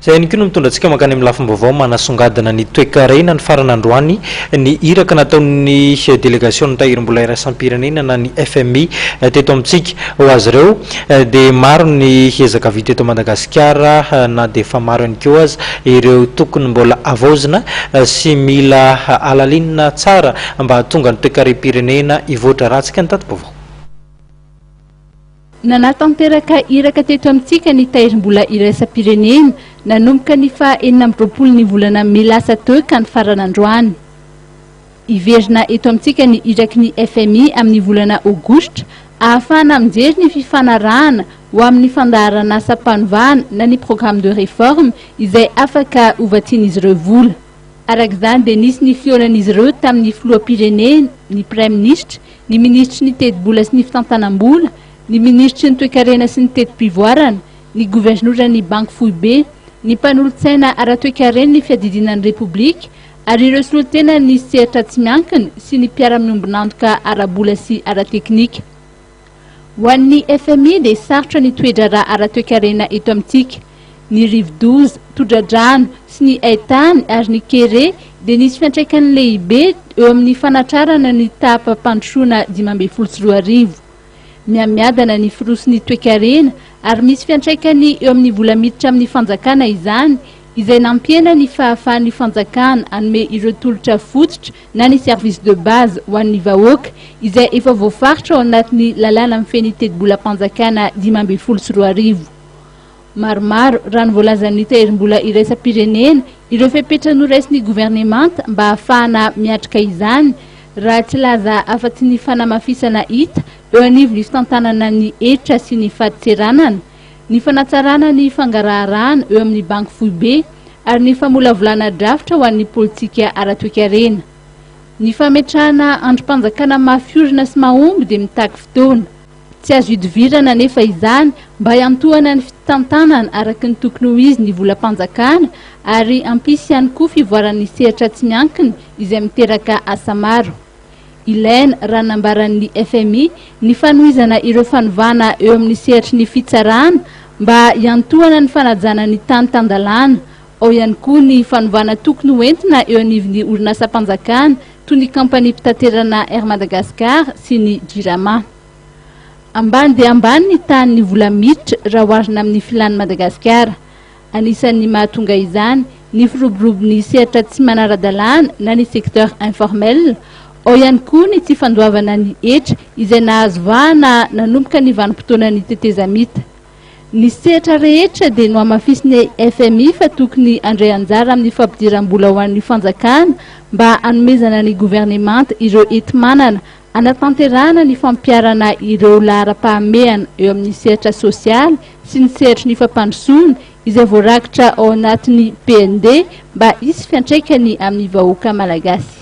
Izay ihany koa no mitondra antsika mankany amin'ny lafim-baovao manasongadina ny toekarena nifarana androany ny iraka nataon'ny delegasion'ny Tahirimbola iraisam-pirenena na ny FMI teto amintsika. Ho azy ireo dia maro ny ezaka vita eto Madagasikara na dia efa maro ihany koa aza ireo tokony mbola havaozina sy mila halalinina tsara mba hahatonga ny toekarem-pirenena hivoatra raha antsika ny tati-baovao. Nanatanteraka iraka teto amintsika ny Tahirimbola iraisam-pirenena nanomboka ny faha 26 ny volana mey lasa teo ka nifarana androany. Hiverina eto amintsika ny iraky ny FMI amin'ny volana aogositra ahafahana mijery ny fifanarahana ho amin'ny fandaharan'asam-panovana na ny programme de réforme izay afaka hovatsian'izy ireo vola. Araka izany dia nisy ny fihaonan'izy ireo tamin'ny filoham-pirenena, ny praiminisitra, ny minisitry ny tetibola sy ny fitantanam-bola, ny minisitry ny toekarena sy ny teti-pivoarana, ny governoran'ny banky foibe, ny mpanolotsaina ara-toekaren'ny fiadidiana ny Repoblika ary ireo solontenan'ny sehatra tsy miankina sy ny mpiara-miombon'antoka ara-bola sy ara-teknika. Ho an'ny FMI dia sarotra ny toe-draharaha ara-toekarena eto amintsika. Ny rivodoza, todra-drano, sy ny haitany ary ny kere dia nisy fiantraikany lehibe eo amin'ny fanatrarana ny taham-pampandrosoana 2015. Mihamiadana ny firoson'ny toekarena ary misy fiantraikany eo amin'ny vola miditra amin'ny fanjakana izany, izay nampihena ny fahafahan'ny fanjakana hanome ireo tolotra fototra na ny service de base ho an'ny vahoaka izay efa voafaritra ao anatin'ny lalàna mifehy ny tetibolam-panjakana 2015. Maromaro, raha ny voalazan'ny Tahirimbola iraisam-pirenena, ireo fepetra noraisin'ny governemanta mba hahafahana miatrika izany, raha tsy hilaza afa-tsy ny fanamafisana hita eo anivon'ny fitantanana ny hetra sy ny fadintseranana, ny fanatsarana ny fangaraharahana eo amin'ny banky foibe ary ny famolavolana drafitra ho an'ny politika ara-toekarena. Ny fametrahana andrim-panjakana mafy orina sy mahomby dia mitaky fotoana. Tsy azo idovirana anefa izany mba hiantohana ny fitantanana araka ny tokony ho izy ny volam-panjakana ary hampisy ihany koa fivoaran'ny sehatra tsy miankina izay miteraka asa maro. Ilaina, raha ny nambaran'ny FMI, ny fanohizana ireo fanovana eo amin'ny sehatry ny fitsarana mba hiantohana ny fanajana ny tany tan-dalàna. Ao ihany koa ny fanovana tokony ho entina eo anivon'ny orinasam-panjakana toy ny kaompaniam-pitaterana Air Madagascar sy ny Jirama. Ambany dia ambany ny tahan'ny vola miditra raha oharina amin'ny filan'i Madagasikara. Anisan'ny mahatonga izany ny firoborobon'ny sehatra tsy manara-dalàna na ny secteur informel, ao ihany koa ny tsy fandoavana ny hetra izay nahazo vahana nanomboka ny vanim-potoanan'ny tetezamita. Ny sehatra rehetra dia nohamafisin'ny FMI fa tokony handray anjara amin'ny fampidiram-bola ho an'ny fanjakana mba hanomezana ny governemanta ireo enti-manana hanatanterahana ny fampiharana ireo laharam-pahamehana eo amin'ny sehatra sosialy sy ny sehatry ny fampandrosoana izay voarakitra ao anatin'ny PND mba hisy fiantraikany amin'ny vahoaka malagasy.